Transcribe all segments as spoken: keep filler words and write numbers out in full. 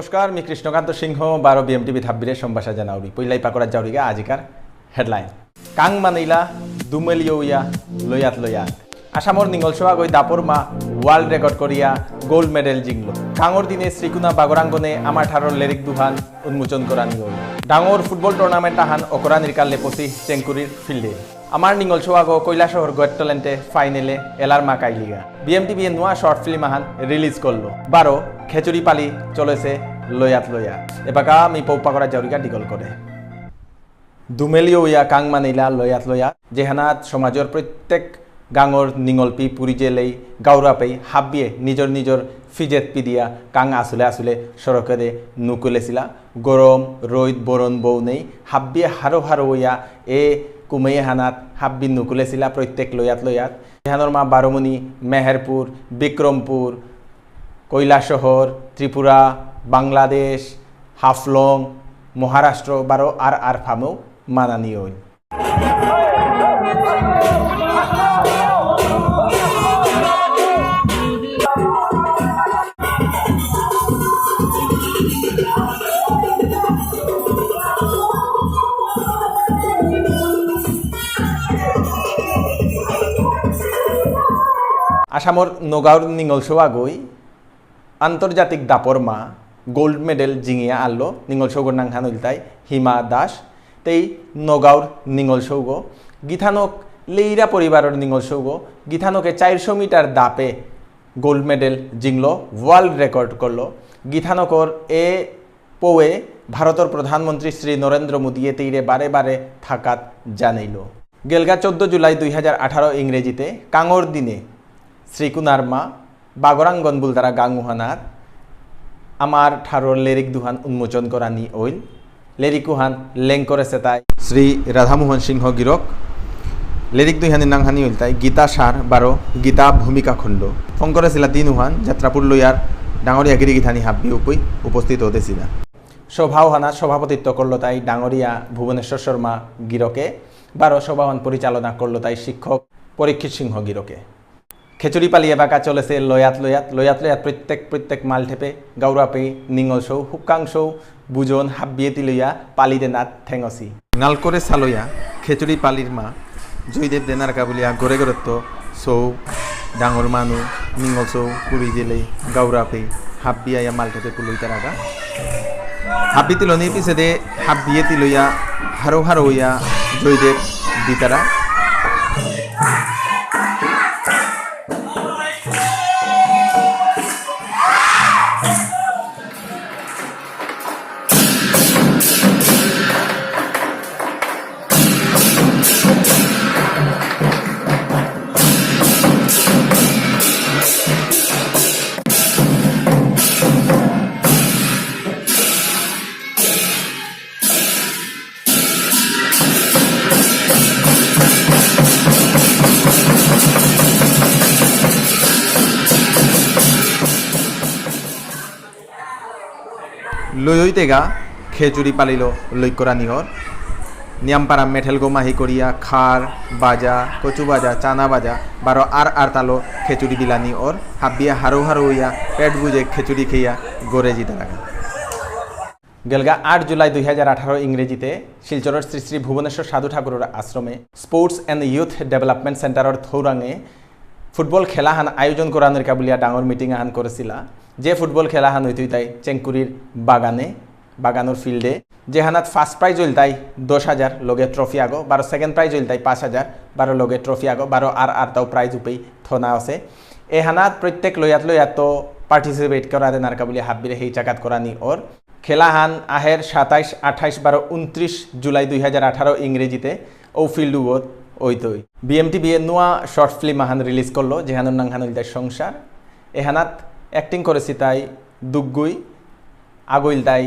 নমস্কার, মি কৃষ্ণকান্ত সিংহ, বারো বিএমটিভি থাব্বিরে সম্ভাষা জানাউরি। পইলাই পাকরা যাউরিগা আজিকার হেডলাইন। কাং মানিলা দুমেলিয়ৌয়া লয়াত লয়াত। আসামর নিঙলসৌ আগই দাপর মা ওয়ার্ল্ড রেকর্ড করিয়া গোল্ড মেডেল জিংলো। কাঙর দিনে শ্রীকুনা বাগরাঙ্গনে আমার ঠারর লেরিক দুহান উন্মোচন করানি অইল। ডাঙর ফুটবল টুর্নামেন্ট আহান অকরানির কালে পসি চেংকুরির ফিল্ডে। আমার নিঙলসৌ আগো কৈলাসহর গট ট্যালেন্টে ফাইনালে এলার মা কাইলিগা। বিএমটিভি এ নুয়া শর্ট ফিল্ম আহান রিলিজ করলো। বারো খেচুড়ি পালি চলেছে লয়াত লয়া। এবাকা মি পৌপা করা জাউরিগা ডিগল করে। দুমেলিয়ৌয়া কাং মানিলা লয়াত লয়া, যেহানাত সমাজর প্রত্যেক গাঙর নিঙলপি পুরি জেলেই গাউরাপেই হাব্বিয়ে নিজর নিজর ফিজেত পিদিয়া কাং আসুলে আসুলে সড়কেদে নুকুলেসিলা। গরম, রৈদ, বরন বৌ নেই, হাব্বিয়ে হারো হারো অইয়া এ কুমেই হানাত হাব্বি নুকুলেসিলা প্রত্যেক লয়াত লয়াত। যেহানর মা বারোমুনি, মেহেরপুর, বিক্রমপুর, কৈলাসহর, ত্রিপুরা, বাংলাদেশ, হাফলং, মহারাষ্ট্র, বারো আর আর ফামেও মানানি অইল। আসামর নগাঁওর নিঙলসৌ আগই আন্তর্জাতিক দাপর মা গোল্ড মেডেল জিঙিয়া আনলো। নিঙলসৌগর নাঙহান ইলতাই হিমা দাস। তেই নগাঁওর নিঙলসৌগ। গিথানক লেইরা পরিবারর নিঙলসৌগ। গিথানকে চারশো মিটার দাপে গোল্ড মেডেল জিংলো, ওয়ার্ল্ড রেকর্ড করলো। গিথানকর এ পৌয়ে ভারতর প্রধানমন্ত্রী শ্রী নরেন্দ্র মোদীয়ে তেইরে বারে বারে থাকাত জানাইল। গেলগা চোদ্দ জুলাই দুই হাজার আঠারো ইংরেজিতে কাঙর দিনে শ্রীকুনার মা বাগরাঙ্গন বুলতারা গাঙুহানাত আমার ঠারর লেরিক দুহান উন্মোচন করানি অইল। লেরিকুহান লেং করেসে তাই শ্রী রাধামোহন সিংহ গিরক। লেরিক দুইহানি নাঙহানি ইলতাই গীতা সার বারো গীতা ভূমিকা খণ্ড। ফঙ করেসিলা দিনুহান যাত্রাপুর লয়ার ডাঙরিয়া গিরি গিথানি হাব্বি উপই উপস্থিত হতেসিলা। সভাহানাত সভাপতিত্ব করলো তাই ডাঙরিয়া ভুবনেশ্বর শর্মা গিরকে, বারো সভাহান পরিচালনা করলো তাই শিক্ষক পরীক্ষিত সিংহ গিরকে। খেচুড়ি পালি এবাকা চলেসে লয়াত লয়াত, লয়াত লয়াত প্রত্যেক প্রত্যেক মালঠেপে, গাউরাপে, নিঙলসৌ, হুক্কাংসৌ, বুজন, হাব্বিয়ে তিলয়া, পালি দেনাত ঠেঙসি। নালকরে সালয়া, খেচুড়ি পালির মা, জয়দেব দেনারকা বুলিয়া গরে গরত্ত, সৌ, ডাঙর মানু, নিঙলসৌ, কুড়ি জেলে, গাউরাপে, হাব্বি আয়া মালঠেপে পুলইতারাগা। হাব্বি তিলনি পিসেদে, হাব্বিয়ে তিলয়া, হারো হারো ইয়া, জয়দেব দিতারা। লয়ইতেগা খেচুড়ি পালিলো লইকরা নিহর। নিয়ামপারা মেঠেল গোমাহি করিয়া খার, বাজা, কচু বাজা, চানা বাজা, বারো আর আর তালো খেচুড়ি বিলানি অর। হাব্বিয়া হারৌ হারৌ ইয়া পেট বুঝে খেচুড়ি খেয়া গরে জিতে লাগা। গেলগা আট জুলাই দুই হাজার আঠারো ইংরেজিতে শিলচরর শ্রী শ্রী ভুবনেশ্বর সাধু ঠাকুরর আশ্রমে Sports and Youth Development Centerর থৌরাঙে ফুটবল খেলাহান আয়োজন করানির কাবুলিয়া ডাঙর মিটিং আহান করেসিলা। যে ফুটবল খেলাহান হইতই তাই চেংকুরির বাগানে, বাগানোর ফিল্ডে, যেহানাত ফার্স্ট প্রাইজ হইল তাই দশ হাজার লগে ট্রফি আগো, বারো সেকেন্ড প্রাইজ হইল তাই পাঁচ হাজার, বারো লগে ট্রফি আগো, বারো আর আর তাও প্রাইজ উপেই থনা আছে। এহানাত প্রত্যেক লয়াত লয়াত তো পার্টিসিপেট করা দেনার কাবুলিয়া হাব্বিরে হেই চাকাত করানি অর। খেলাহান আহের সাতাইশ, আঠাইশ, বারো, ঊনত্রিশ জুলাই দুই হাজার আঠারো ইংরেজিতে ও ফিল্ড উগত ওইতই। বিএমটিভি এ নুয়া শর্ট ফিল্ম আহান রিলিজ করলো, যেহানর নাঙহান ইলতাই সংসার। এহানাত অ্যাক্টিং করেসি তাই দুগ্গুই, আগো ইলতাই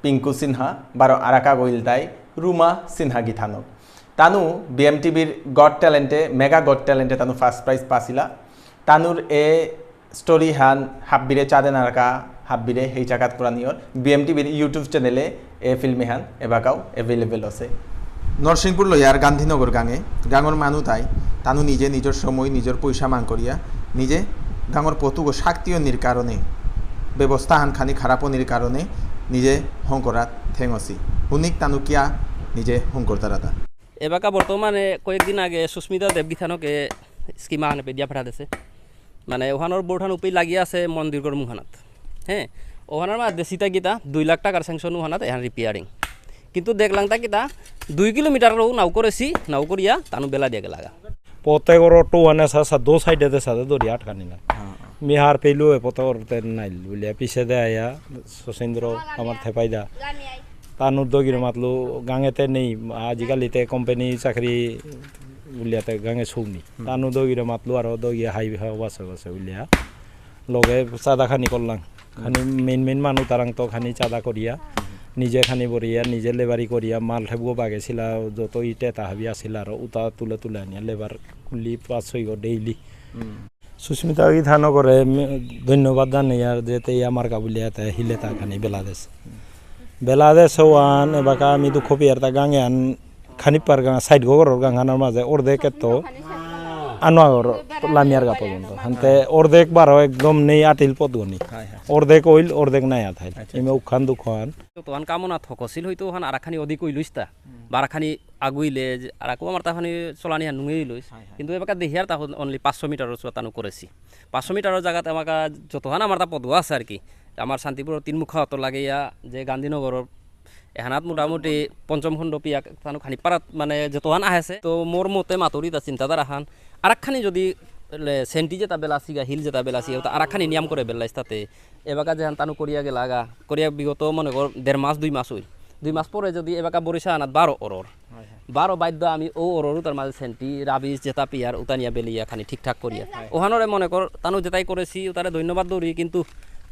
পিঙ্কু সিনহা, বারো আরাক আগো ইলতাই রুমা সিনহা গিথানক। তানু বিএমটিভির গট ট্যালেন্টে, মেগা গট ট্যালেন্টে তানু ফার্স্ট প্রাইজ পাসিলা। তানুর এ স্টোরি হান হাব্বিরে চাদে নারকা হাব্বিরে হেই চাকাত পুরানিয়র বিএমটিভির YouTube চ্যানেলে এ ফিল্ম এহান এবাকাও এভেলেবল আছে। নরসিংপুর লয়ার গান্ধীনগর গাঙে গাঙর মানু তাই তানু নিজে নিজর সময় নিজর পয়সা মাং করিয়া নিজে গাঙর পতুগো শাক্তিয়নির কারণে ব্যবস্থা হান খানি খারাপ অনির কারণে নিজে হংকরাত ঠেঙসি। হুনিক তানু কিয়া নিজে হংকরতারাতা। এবাকা বর্তমানে কয়েকদিন আগে সুস্মিতা দেব গিথানকে স্কিম আহানে পেদিয়া ফেরা দেছে। মানে ওহানোর বোর্ড হান উপেই লাগিয়া আছে মন্দিরগর মুহানাত। হ্যাঁ, ওহানোর মা দেশিতা গীতা দুই লাখ টাকার স্যাংশন ওহানাত এহান রিপেয়ারিং। কিন্তু দেখলাম তা কিতা দুই কিলোমিটারও নাও করেছি, নাও করিয়া তানু বেলা দিয়ে গেলাগা। পথে গর অটো আনে সা সা দো সাইডে দে সাদে দরিয়া আটকানি না। মি হার পেলু এ পথে গর তে নাইল বুলিয়া পিছে দে আয়া শচীন্দ্র আমার থেপাইদা। তানুর দগিরে মাতলু গাঙেতে নেই, আজিকালিতে কোম্পানি চাকরি বুলিয়াতে গাঙে সৌনি। তানু দগিরে মাতলু আরো দগিয়ে হাই হাওয়া বাসে বাসে বুলিয়া। লগে চাঁদা খানি করলাম। খানি মেইন মেইন মানু তারাং তো খানি চাঁদা করিয়া, নিজে খানি বরিয়া, নিজে লেবারি করিয়া, মাল ঠেবগো বাগে ছিলা, যত ইটে তাহাবি আসিল আর উতা তুলে তুলে আনিয়া লেবার কুলি পাঁচ ছয় গো ডেইলি। সুস্মিতা গিথানকরে ধন্যবাদ জানাইয়ার যে তে আমার কাবুলিয়া তে হিলে তা খানি বেলাদেশ। বেলাদেশ ওয়ান এবাকা আমি দুঃখ পিয়ার তা গাঙে আন খানি পার গাঙ সাইড গো গরর গাঙ খানার মাঝে অর্ধেক তো আনোয়াগর লামিয়ার গা পর্যন্ত। হানতে অর্ধেক বারো একদম নেই আটিল পথ গনি। অর্ধেক অইল, অর্ধেক নাই আথাইল। ইমে উখান দুখান। তো আন কামনা থকছিল হয়তো ওখান আর খানি অধিক অইলইস তা। বারাখানি আগুইলে যে আর আকো আমার তাখানি চলানি হান নুঙেই লইস। কিন্তু এবাকা দেখিয়ার তা অনলি পাঁচশো মিটারর চুয়া তানু করেছি। পাঁচশো মিটারর জাগাত আমাকা যতহান আমার তা পদুয়া আছে আর কি। আমার শান্তিপুরর তিনমুখা অত লাগেয়া যে গান্ধীনগরর এহানাত মোটামুটি পঞ্চম খণ্ড পিয়া তানু খানি পারাত মানে যতহান আহেছে। তো মোর মতে মাতুরি তা চিন্তাধারা হান আর খানি যদি লে-, সেন্টি যেটা বেলাসিগা, হিল যেটা বেলাসিগা, ওটা আর খানি নিয়ম করে বেলাইস তাতে। এবাকা যেহান তানু করিয়া গেলাগা, করিয়া বিগত মনে কর দেড় মাস, দুই মাস হইল। দুই মাস পরে যদি এবাকা বরিশা আনাত বারো অরর, বারো বাধ্য আমি ও অরর উতার মাঝে সেন্টি, রাবিশ, যেটা পিয়ার, উতানিয়া বেলিয়া খানি ঠিকঠাক করিয়া। ওহানরে মনে কর, তানু যেটাই করেছি, উতারে ধন্যবাদ দৌড়ি, কিন্তু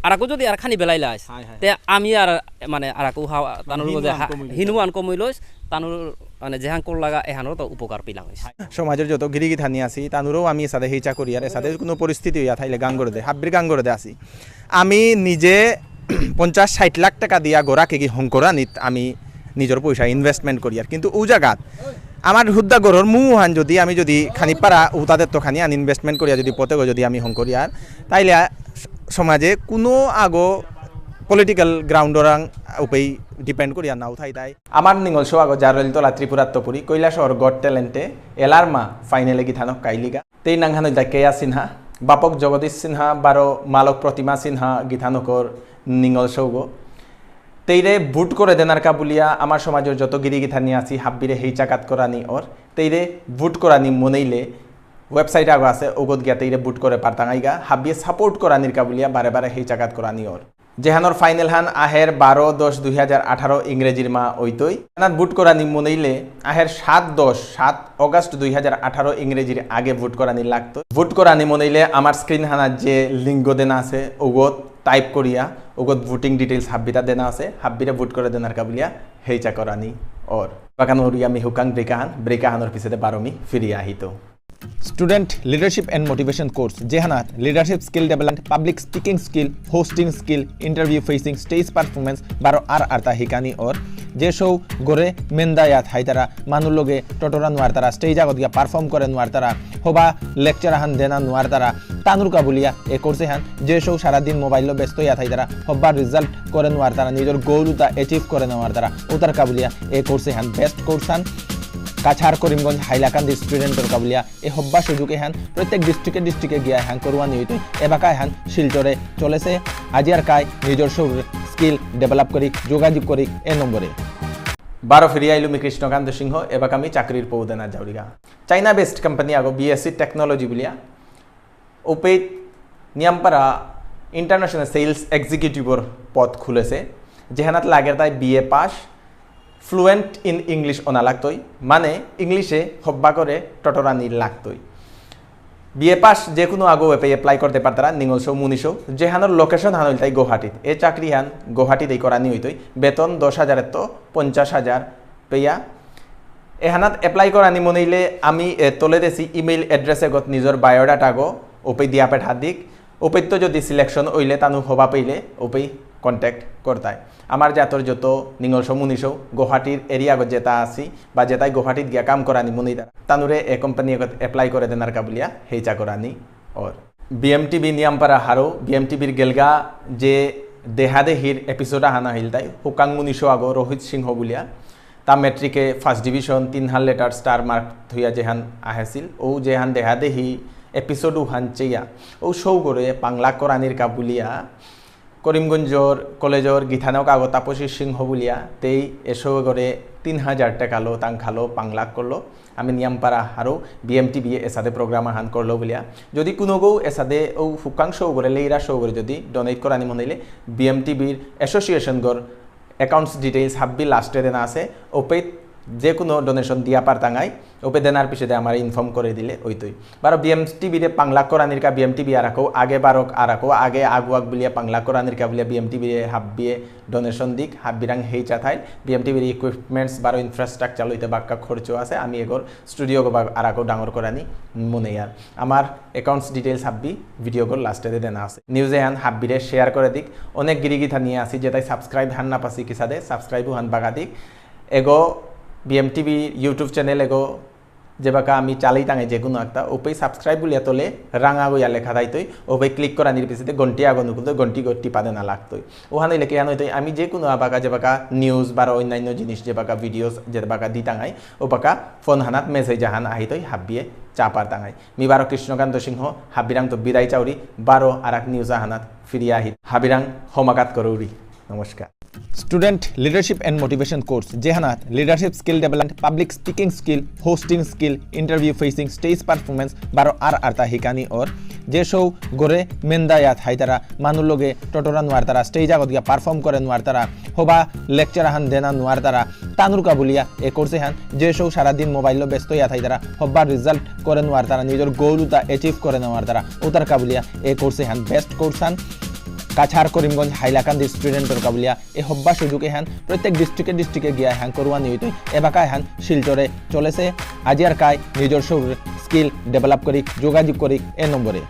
আরাকো যদি আর খানি বেলাইলাইস, তে আমি আর মানে আরাকো হাওয়া, তানুর গজে হা-, হিনুয়ান কমই লইস, তানুর মানে যেহান কর লাগা, এহানর তো উপকার পিলাম হইস। সমাজর যত গিরিগিথানি আছি, তানুরও আমি এসাদে হেইচা করি, আর এসাদে কোনো পরিস্থিতি হইয়া থাইলে গাঙ্গরদে, হাব্বির গাঙ্গরদে আছি। আমি নিজে পঞ্চাশ ষাট লাখ টাকা দিয়া গোড়া কেগি হংকরানিত আমি নিজর পয়সা ইনভেস্টমেন্ট করি আর। কিন্তু ও জায়গাত আমার হুদ্দা গরর মুহান যদি আমি যদি খানি পারা উতাদের তো খানি আন ইনভেস্টমেন্ট করিয়া যদি পথে যদি আমি হংকরিয়ার, তাইলে সমাজে কোনো আগো পলিটিক্যাল গ্রাউন্ডরাং উপেই ডিপেন্ড করিয়া নাও থাই তাই। আমার নিঙল শো আগো জারলিতলা ত্রিপুরাত্তপুরি কৈলাসহর গড ট্যালেন্টে এলারমা ফাইনালে গিথানক কাইলিগা। তেই নাংহানো ইলতাই কেয়া সিনহা, বাপক জগদীশ সিনহা, বারো মালক প্রতিমা সিনহা গিথানকর নিঙল শৌগো। তেইরে ভোট করে দেনার কাবুলিয়া আমার সমাজর যত গিরি গিথানি আছি হাব্বিরে হেই চাকাত করানি অর। তেইরে ভোট করানি মনেইলে ওয়েবসাইট আগো আছে, ওগত গিয়া তেইরে ভোট করে পারতাঙাইগা। হাব্বিয়ে সাপোর্ট করানির কাবুলিয়া বারে বারে হেই চাকাত করানি অর। যেহানোর ফাইনাল হান আহের বারো দশ দুই হাজার আঠারো ইংরেজির মা ওইতই। এনাত ভোট করানি মনেইলে আহের সাত দশ, সাত অগাস্ট দুই হাজার আঠারো ইংরেজির আগে ভোট করানি লাগতো। ভোট করানি মনেইলে আমার স্ক্রিন হানাত যে লিঙ্ক দেনা আছে, ওগত টাইপ করিয়া, ওগত ভোটিং ডিটেইলস হাব্বিতা দেনা আছে, হাব্বিরে ভোট করে দেনার কাবুলিয়া হেইচা করানি অর। বাকান হরিয়া মি হুকাং ব্রেক আহান, ব্রেক আহানোর পিছেতে বারো মি ফিরিয়া আহিতো। Student Leadership and Motivation Course, যেহানাত leadership skill development, public speaking skill, hosting skill, interview facing, stage performance, বারো আর আরতা হিকানি অর। যে সৌ গরে মেন্দা ইয়াত হাইতারা, মানু লগে টটরা নোয়ারতারা, স্টেজ আগত গিয়া পারফর্ম করে নোয়ারতারা, হবা লেকচার হান দেনা নোয়ারতারা, তানুর কাবুলিয়া এ কোর্সে হান। যে সৌ সারাদিন মোবাইল ব্যস্ত ইয়াত হাইতারা, হবা রেজাল্ট করে নোয়ারতারা, নিজের গোল উতা অ্যাচিভ করে নোয়ারতারা, উতার কাবুলিয়া এ কোর্সে হান, বেস্ট কোর্স হান। কাছাড়, করিমগঞ্জ, হাইলাকান্দি স্টুডেন্টর কাবুলিয়া এ হব্বা সুযোগ এহান প্রত্যেক ডিস্ট্রিক্টে ডিস্ট্রিক্টে গিয়া এহান করুয়ানি হইতে। এবাকা এহান শিলচরে চলেছে। আজি আর কাই নিজস্ব স্কিল ডেভেলপ করি, যোগাযোগ করি এ নম্বরে। বারো ফিরিয়া আইলু মি কৃষ্ণকান্ত সিংহ, এবাকা আমি চাকরির পৌ দেনা যাউরিগা। চাইনা বেসড কোম্পানি আগো বিএসসি টেকনোলজি বুলিয়া ওপেইত নিয়ামপারা ইন্টারন্যাশনাল সেলস এক্সিকিউটিভর পদ খুলেছে, যেহানাত লাগের তাই BA pass, fluent in English অনা লাগতই, মানে ইংলিশে হব্বা করে টটরানি লাগতই। বিএ পাস যে কোনো আগো ওপেই এপ্লাই করতে পারতারা, নিঙলসৌ মুনিসৌ, যেহানোর লোকেশন হান হইল তাই গুয়াহাটিত। এ চাকরি হান গুয়াহাটিতেই করানি হইতই, বেতন দশ হাজারের তো পঞ্চাশ হাজার পেয়া। এহানাত এপ্লাই করানি মনেইলে আমি এ, তলে দেসি ইমেইল এড্রেস এগত নিজর বায়োডাটা গো ওপেই দিয়া পেঠা দিক। ওপেত্ত যদি সিলেকশন ওইলে তানু হবা পেইলে ওপেই কন্ট্যাক্ট করতাই। আমার জাতর যত নিঙলসৌ মুনিসৌ গুয়াহাটির এরিয়া গত যেতা আসি বা যেতাই গুয়াহাটিত গিয়া কাম করানি মনেইতা, তানুরে এ কোম্পানি এগত এপ্লাই করে দেনার কাবুলিয়া হেইচা করানি অর। বিএমটিভি নিয়ামপারা হারৌ, বিএমটিভির গেলগা যে দেহাদেহির এপিসোড আহান আহিল তাই, হুকাং মুনি শৌ আগো রোহিত সিংহ বুলিয়া, তা মেট্রিকে ফার্স্ট ডিভিশন তিনহান লেটার স্টার মার্ক থইয়া যেহান আহেছিল, ও যেহান দেহাদেহি এপিসোড উহান চেয়া, ও শৌগরে পাংলাক করানির কা বুলিয়া, করিমগঞ্জর কলেজর গীতানক আগো তাপসী সিংহ বুলিয়া, তেই এ শৌগরে তিন হাজার টাকালো, তাংখালো, পাংলাক করলো। আমি নিয়ামপারা হারৌ বিএমটিভি এসাদে প্রোগ্রাম আহান করলো বুলিয়া। যদি কোনো গৌ এসাদে ও হুকাং শৌগরে, লেইরা শৌগরে যদি ডোনেট করানি মনে হইলে বিএমটিভির অ্যাসোসিয়েশন গর অ্যাকাউন্টস ডিটেইলস হাব্বি লাস্টে দেনা আছে। ওপে যে কোনো ডোনেশন দিয়া পারতাঙাই, ওপে দেনার পিছনে আমার ইনফর্ম করে দিলে ওইতই। বারো বিএমটিভিরে পাংলাক করানির কা বিএমটিভি আরাকো আগে বারক আরাকো আগে আগুয়াক বুলিয়া পাংলাক করানির কা বুলিয়া বিএমটিভিরে হাব্বিয়ে ডোনেশন দিক, হাব্বিরাং হেই চাথাইল, বিএমটিভির ইকুইপমেন্টস বারো ইনফ্রাস্ট্রাকচার লইতে বাক্কা খরচ আছে, আমি এগর স্টুডিও গো বা আরাকো ডাঙর করানি মনে ইয়ার। আমার অ্যাকাউন্টস ডিটেইলস হাব্বি ভিডিও গো লাস্টে দে দেনা আছে। নিউজ এহান হাব্বিরে শেয়ার করে দিক, অনেক গিরিগিথা নিয়ে আসি, যেটাই সাবস্ক্রাইব হান না পাসি কিসাদে, সাবস্ক্রাইব হান বাগা দিক। এগো বিএমটিভি ইউটিউব চ্যানেল এগো যেবাকা আমি চালাই তাঙে যে কোনো একটা, ওপেই সাবস্ক্রাইব বুলিয়া তলে রাঙা গইয়া লেখা থাইতই, ওপেই ক্লিক করানির পিছতে ঘন্টি আগো নুকুলতই, ঘন্টি গো টিপা দেনা লাগতই। ওহান হইলে কি হান হইতই, আমি যে কোনো আবাকা যেবাকা নিউজ বা অন্যান্য জিনিস যেবাকা ভিডিওস যেবাকা দিতাঙাই, ওবাকা ফোন হানাত মেসেজ আহান আহিতই হাব্বিয়ে চা পারতাঙাই। মি বারো কৃষ্ণকান্ত সিংহ, হাব্বিরাং তো বিদায় চাউরি, বারো আরাক নিউজ আহানাত ফিরিয়া আহি, হাব্বিরাং হমাকাত করৌরি। নমস্কার। Student Leadership and Motivation Course, যেহানাত leadership skill development, public speaking skill, hosting skill, interview facing, stage performance, বারো আর আরতা হিকানি অর, যে শৌগরে মেন্দা ইয়াত হাইতারা, মানু লগে টটরা নোয়ারতারা, স্টেজ আগত গিয়া পারফর্ম করে নোয়ারতারা, হবা লেকচার আহান দেনা নোয়ারতারা, তানুর কা বুলিয়া এ কোর্স এহান, যে শৌ সারাদিন মোবাইল লো ব্যস্ত ইয়া থাইতারা, হব্বা রেজাল্ট করে নোয়ারতারা, নিজর গোল উতা অ্যাচিভ করে নোয়ারতারা, উতার কা বুলিয়া এ কোর্স এহান বেস্ট কোর্স হান। কাছাড় করিমগঞ্জ হাইলাকান্দি স্টুডেন্টর কা বুলিয়া এ হব্বা সুযোগ এহান প্রত্যেক ডিস্ট্রিক্টে ডিস্ট্রিক্টে গিয়া এহান করুয়া নিয়তই। এবাকা এহান শিলচরে চলেছে। আজি আর কাই নিজর শৌর স্কিল ডেভেলপ করি, যোগাযোগ করি এ নম্বরে।